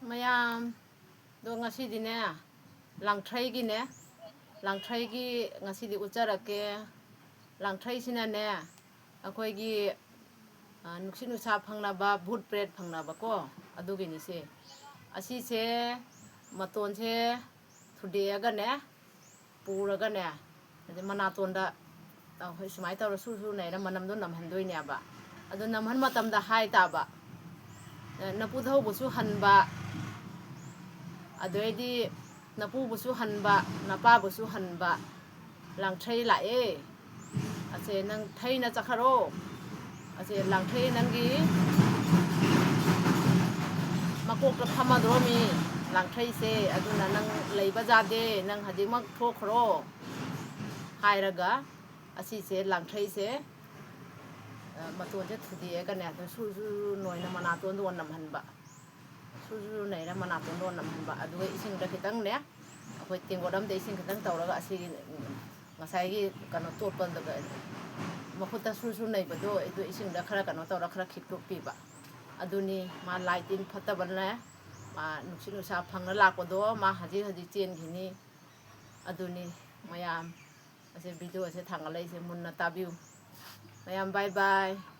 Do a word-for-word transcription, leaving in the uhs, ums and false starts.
ꯃꯌꯥꯝ, ꯑꯗꯣ ꯉꯁꯤꯗꯤꯅꯦ, ꯂꯥꯡꯊ꯭ꯔꯩꯒꯤꯅꯦ, ꯂꯥꯡꯊ꯭ꯔꯩꯒꯤ ꯉꯁꯤꯗꯤ ꯎꯠꯆꯔꯛꯀꯦ꯫ ꯂꯥꯡꯊ꯭ꯔꯩꯁꯤꯅꯅꯦ, ꯑꯩꯈꯣꯏꯒꯤ, ꯑ, ꯅꯨꯡꯁꯤꯠ ꯅꯨꯡꯁꯥ ꯐꯪꯅꯕ, ꯚꯨꯠ ꯄ꯭ꯔꯦꯠ ꯐꯪꯅꯕꯀꯣ, ꯑꯗꯨꯒꯤꯅꯤꯁꯦ꯫ ꯑꯁꯤꯁꯦ ꯃꯇꯣꯟꯁꯦ ꯊꯨꯗꯦꯛꯑꯒꯅꯦ, ꯄꯨꯔꯒꯅꯦ, ꯑꯗꯩ ꯃꯅꯥꯇꯣꯟꯗ ꯑꯩꯈꯣꯏ ꯁꯨꯃꯥꯏꯅ ꯇꯧꯔ ꯁꯨꯔ ꯁꯨꯔ ꯅꯩꯔ ꯃꯅꯝꯗꯣ ꯅꯝꯍꯟꯗꯣꯏꯅꯦꯕ꯫ ꯑꯗꯨ ꯅꯝꯍꯟ ꯃꯇꯝꯗ ꯍꯥꯏ ꯇꯥꯕ, ꯅꯄꯨꯊꯧꯕꯁꯨ ꯍꯟꯕ, ꯑꯗꯩꯗꯤ ꯅꯄꯨꯕꯨꯁꯨ ꯍꯟꯕ, ꯅꯄꯥꯕꯨꯁꯨ ꯍꯟꯕ, ꯂꯥꯡꯊ꯭ꯔꯩ ꯂꯥꯛꯑꯦ, ꯑꯁꯦ ꯅꯪ ꯊꯩꯅ ꯆꯠꯈ꯭ꯔꯣ, ꯑꯁꯦ ꯂꯥꯡꯊ꯭ꯔꯩ ꯅꯪꯒꯤ ꯃꯀꯣꯛꯇ ꯐꯝꯃꯗ꯭ꯔꯣꯃꯤ ꯂꯥꯡꯊ꯭ꯔꯩꯁꯦ, ꯑꯗꯨꯅ ꯅꯪ ꯂꯩꯕ ꯌꯥꯗꯦ, ꯅꯪ ꯍꯧꯖꯤꯛꯃꯛ ꯊꯣꯛꯈ꯭ꯔꯣ ꯍꯥꯏꯔꯒ, ꯑꯁꯤꯁꯦ ꯂꯥꯡꯊ꯭ꯔꯩꯁꯦ, ꯑ, ꯃꯇꯣꯟꯁꯦ ꯊꯨꯗꯦꯛꯑꯒꯅꯦ, ꯑꯗꯨꯝ ꯁꯨꯔ ꯁꯨꯔ ꯅꯣꯏꯅ ꯃꯅꯥꯇꯣꯟꯗ ꯑꯣꯟꯅꯝꯍꯟꯕ, ꯁꯨꯔ ꯁꯨꯔ ꯅꯩꯔ ꯃꯅꯥꯇꯣꯟꯗ ꯑꯣꯟꯅꯝꯍꯟꯕ꯫ ꯑꯗꯨꯒ ꯏꯁꯤꯡꯗ ꯈꯤꯇꯪꯅꯦ, ꯑꯩꯈꯣꯏ ꯇꯦꯡꯀꯣꯠ ꯑꯝꯗ ꯏꯁꯤꯡ ꯈꯤꯇꯪ ꯇꯧꯔꯒ ꯑꯁꯤꯒꯤ, ꯎꯝ, ꯉꯁꯥꯏꯒꯤ ꯀꯩꯅꯣ ꯇꯣꯠꯄꯗ, ꯃꯈꯨꯠꯇ ꯁꯨꯔ ꯁꯨꯔ ꯅꯩꯕꯗꯣ ꯑꯗꯨ ꯏꯁꯤꯡꯗ ꯈꯔ ꯀꯩꯅꯣ ꯇꯧꯔ ꯈꯔ ꯈꯤꯛꯇꯣꯛꯄꯤꯕ꯫ ꯑꯗꯨꯅꯤ ꯃꯥ ꯂꯥꯏ ꯇꯤꯟ ꯐꯠꯇꯕꯅꯦ, ꯃꯥ ꯅꯨꯡꯁꯤꯠ ꯅꯨꯡꯁꯥ ꯐꯪꯅ ꯂꯥꯛꯄꯗꯣ ꯃꯥ ꯍꯧꯖꯤꯛ ꯍꯧꯖꯤꯛ ꯆꯦꯟꯈꯤꯅꯤ꯫ ꯑꯗꯨꯅꯤ ꯃꯌꯥꯝ, ꯑꯁꯤ ꯚꯤꯗꯤꯑꯣꯁꯦ ꯊꯥꯡꯒꯠꯂꯛꯏꯁꯦ ꯃꯨꯟꯅ ꯇꯥꯕꯤꯌꯨ꯫ ꯃꯌꯥꯝ bye bye꯫